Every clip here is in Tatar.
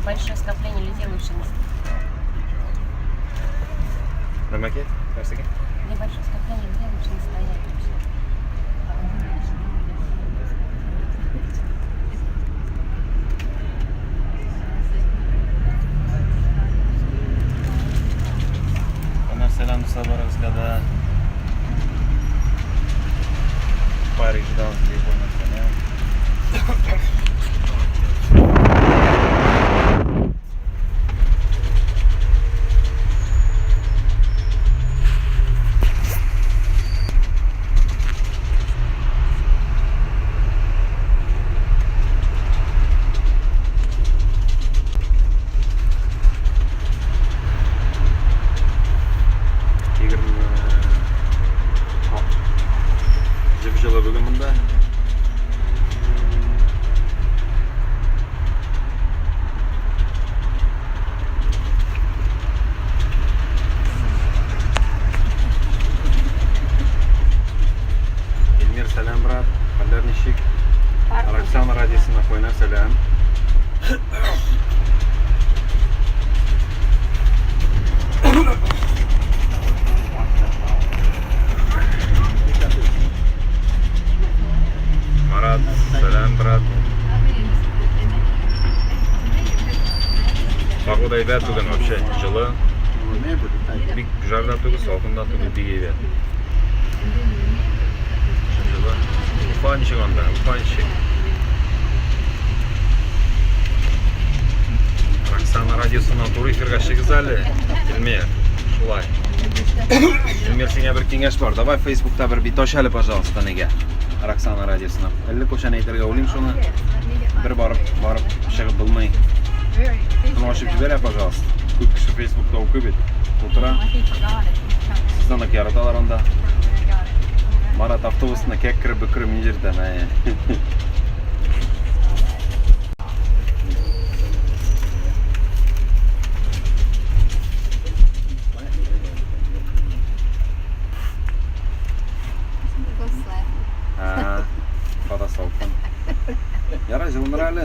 Большое скопление людей, лучше не Нәмәкәй? Нәрсәгә? Где большое скопление людей, лучше не стоять вообще. Кайнар сәлам дуслар барыгызга да. Париждан сезгә кайнар сәлам. Егерме җып-җылы бүген монда. Эльмир, сәлам, брат. Хәлләр ничек? Роксана радиосына кайнар сәлам. Марат, сәлам, брат. Погода әйбәт бүген вообще, җылы. Бик жар да түгел, салкын да түгел, бик әйбәт. Җылы. Уфа ничек анда? Уфа ничек? Роксана радиосыннан туры эфирга чыгыз әле. Эльмир, шулай. Эльмир, сиңа бер киңәш бар. Давай Фейсбукта бер бит ач әле, пожалуйста, нигә? Роксана радиосына. Әллә кайчан әйтергә уйлыйм шуны. Бер барып, барып чыгып булмый. Шуны ачып җибәр, пожалуйста. Күп кеше Фейсбукта укый бит. Утыра. Сезне нык яраталар анда. Марат автобусына кәккере бөкре мин җирдән. Әй. Кара салкын. Ярай, җылыныр әле.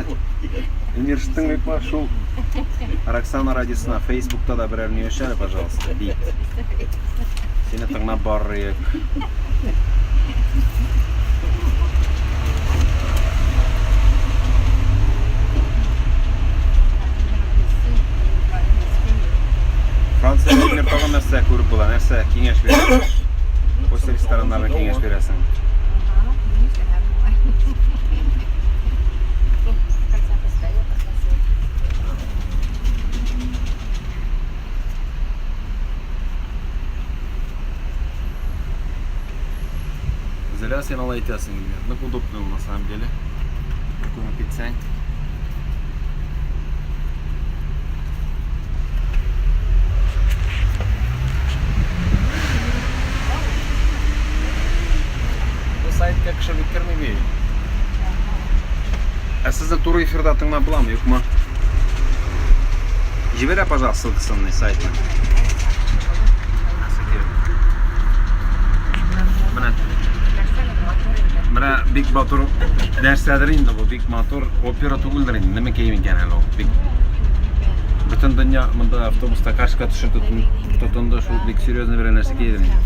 Эльмир, ишеттеңме, юкмы? Шул Роксана радиосына Фейсбукта да берәр ни ач әле, пожалуйста. Бит. Сине тыңлап барыр идек. Франциядә Эльмир тагын нәрсә күреп була? Нәрсә киңәш бирәсең? Кайсы рестораннарны киңәш бирәсең? Хотя бы стоит, Зря син алай әйтәсең, Эльмир. Нык удобный ул на самом деле. Күмеп китсәң. Бу сайтка кеше бик керми бит. Ә сезне туры эфирда тыңлап буламы, юкмы? Җибәрә, пожалуйста, ссылкасын сайтны. Менә менә бик матур нәрсәдер инде бу, бик матур опера түгелдер инде, нәмәкәй микән әле ул? Бик бөтен дөнья монда автобуста кашка төшеп тотынды, шул бик серьезный бер нәрсә киде инде.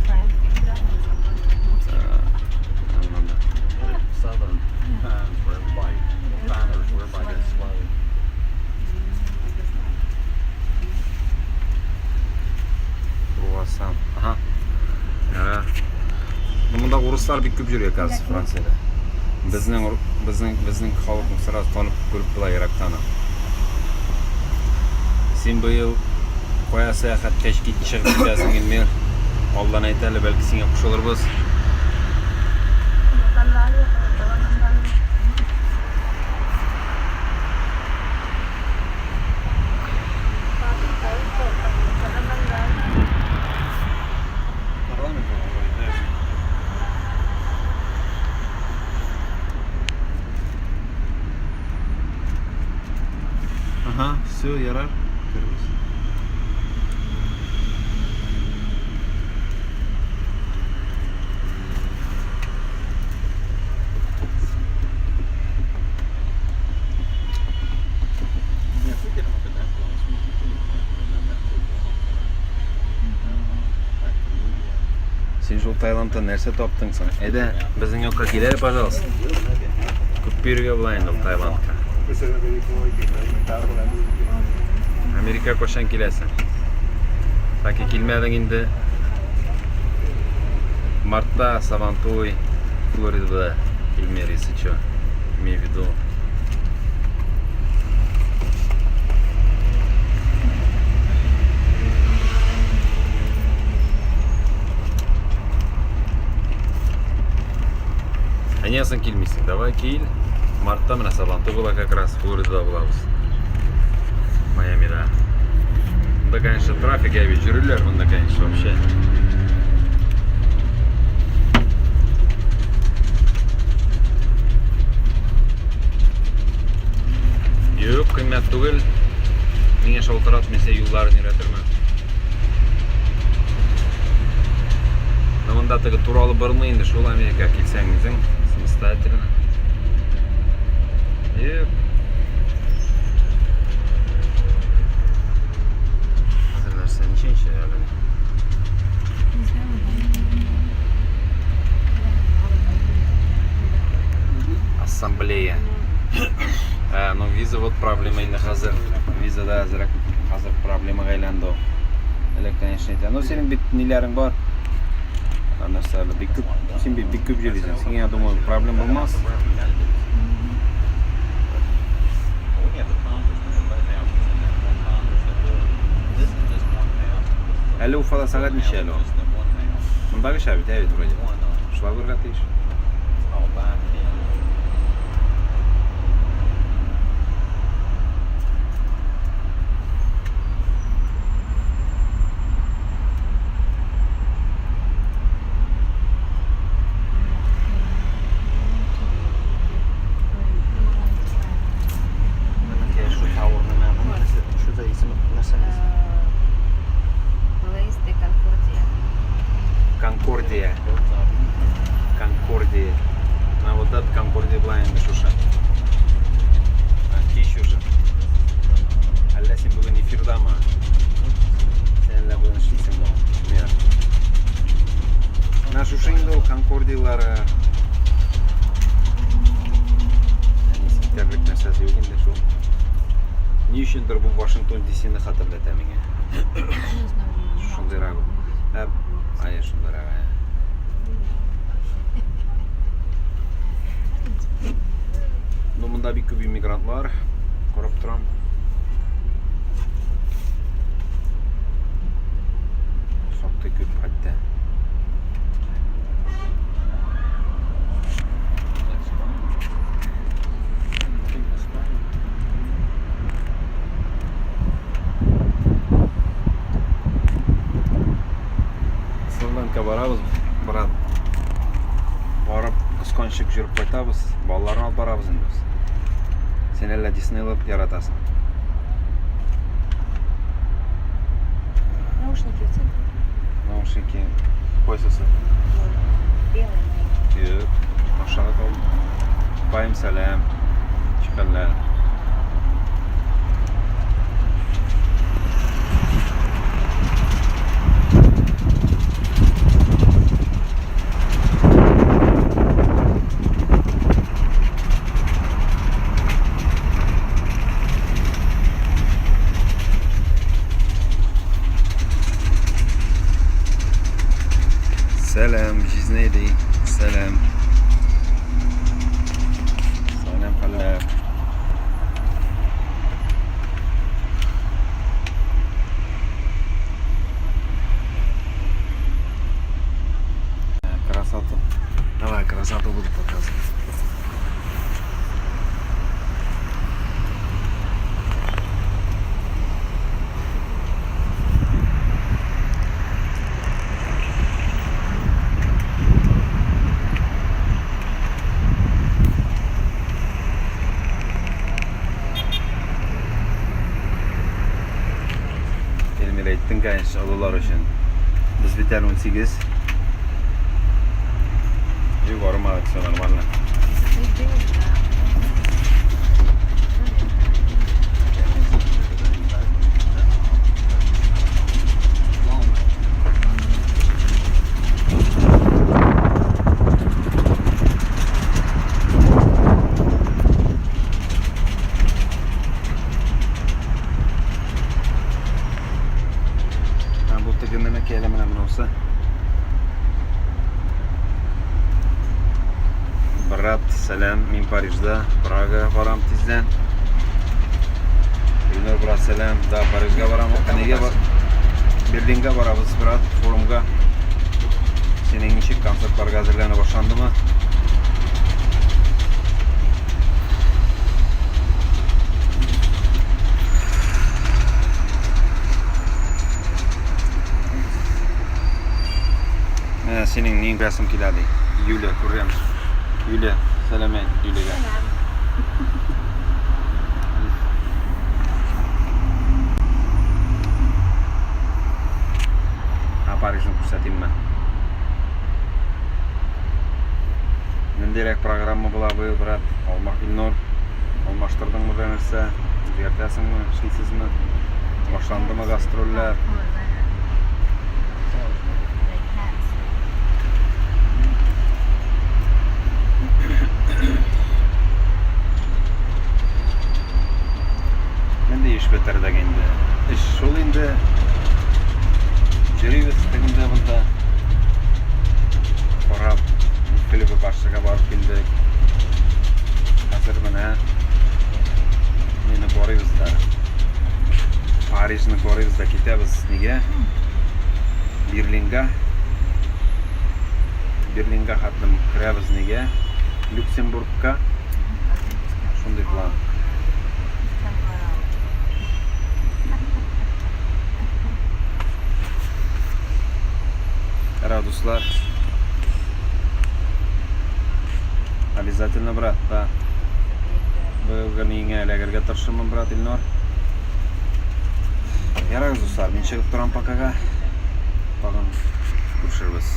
Southern times where everybody, banners where everybody gets slow. Круассан. Ага. Яра. Ну, монда урыслар бик күп йөри, оказывается, Франциядә. Безнең безнең безнең халыкны сразу танып күреп була ерактан. Син быел кая сәяхәткә чыгып китәсең, Эльмир? Алдан әйт әле, бәлки сиңа кушылырбыз. Парламент вроде, да? Ага, все, ярар. Кербез. Таиландта нәрсә таптың соң? Әйдә, безнең якка кил әле, пожалуйста. Күп йөрергә була инде ул Таиландка. Америка кайчан киләсең? Таки килмәдең инде. Мартта Сабантуй, Флоридада, Эльмир, если чё, имей в виду. Ә нигә соң килмисең? Давай кил. Мартта менә Сабантуй була как раз, Флоридада булабыз. Майамида. Монда, конечно, трафик әйбәт йөриләр монда, конечно, вообще. Юк, кыйммәт түгел. Миңа шалтырат, мин сиңа юлларын өйрәтермен. Но монда теге туралы бармый инде шул Америка килсәң үзең самостоятельно. Юк. Хәзер нәрсә, ничәнче әле? Не знаю, Ассамблея. Ә, ну виза вот проблема инде хәзер. Визада әзрәк хәзер проблемага әйләнде ул. Элек, конечно, әйтә. Ну, синең бит ниләрең бар. Нәрсә әле бик күп, син бит бик күп йөрисең. Сиңа, я думаю, проблем булмас. We have the congressman in both houses and that one Congress that will, this is just one house. Әле Уфада сәгать ничә әле ул? Just the one house. Мондагыча бит, әйбәт вроде. One, Шулай булырга тиеш. it's called 510. Shu tower nima? Bu narsa, shu da ismi narsa. Place де Конкордия. Конкордия. Конкордия. На вот дата Конкордия була инде шушы. А, кич уже. Әллә син бүген эфирдамы? Син әллә бүген эшлисеңме? Мира. Менә шушы инде ул Конкордиялары. Искитәрлек нәрсәсе юк инде шул. Ни өчендер бу Вашингтон DC-ны хәтерләтә миңа. Не знаю. Шундыйрак ул. Ә, ай, шундыйрак. Ә. Ну, монда бик күп иммигрантлар. Карап торам. Шактый күп хәтта. That's fine. I think that's fine. Славянка барабыз, брат. Барып, кысканчык йөреп кайтабыз. Балаларны алып барабыз инде без. Син әллә Диснейленд яратасың? Наушники у тебя? Наушники. Кайсысы? Белые мои. Юк. Машинада калды. Байым сәлам. Чикәлләр. Сәлам, җизнәй. Сәлам. Сәлам, хәлләр. Красоту. Давай, красоту буду показывать. Эльмира әйттең, конечно, олылар өчен. Без бит әле 18. Юк, арымадык, все нормально. Иди, да. Брат, сәлам, мин Парижда, Прага барам тиздән. Илнур, брат, сәлам. Да, Парижга барам. Нигә бар? Берлинга барабыз, брат, форумга. Синең ничек концертларга әзерләнә башландымы? Менә синең ни рәсем килә ди. Юлия күрәм. Юлия, сәлам әйт Юлиягә. Сәлам. Ә Парижны күрсәтимме? Ниндирәк программа була быел, брат? Алма Илнур, алмаштырдыңмы бер нәрсә? Үзгәртәсеңме, эшлисезме? Башландымы гастрольләр? Нинди эш бетердек инде? Эш шул инде. Йөрибез тегендә монда. Карап, Михайлова башчыга барып килдек. Хәзер менә мине карыйбыз да. Парижны карыйбыз да китәбез. Нигә? Берлинга. Берлинга хәтлем керәбез нигә? Люксембургка. Шундый план. Радуслар. Обязательно, брат, да. Быелгы ниңә эләгергә тырышырмын, брат Илнур. Ярагыз, дуслар, мин чыгып торам покага. Тагын күрешербез.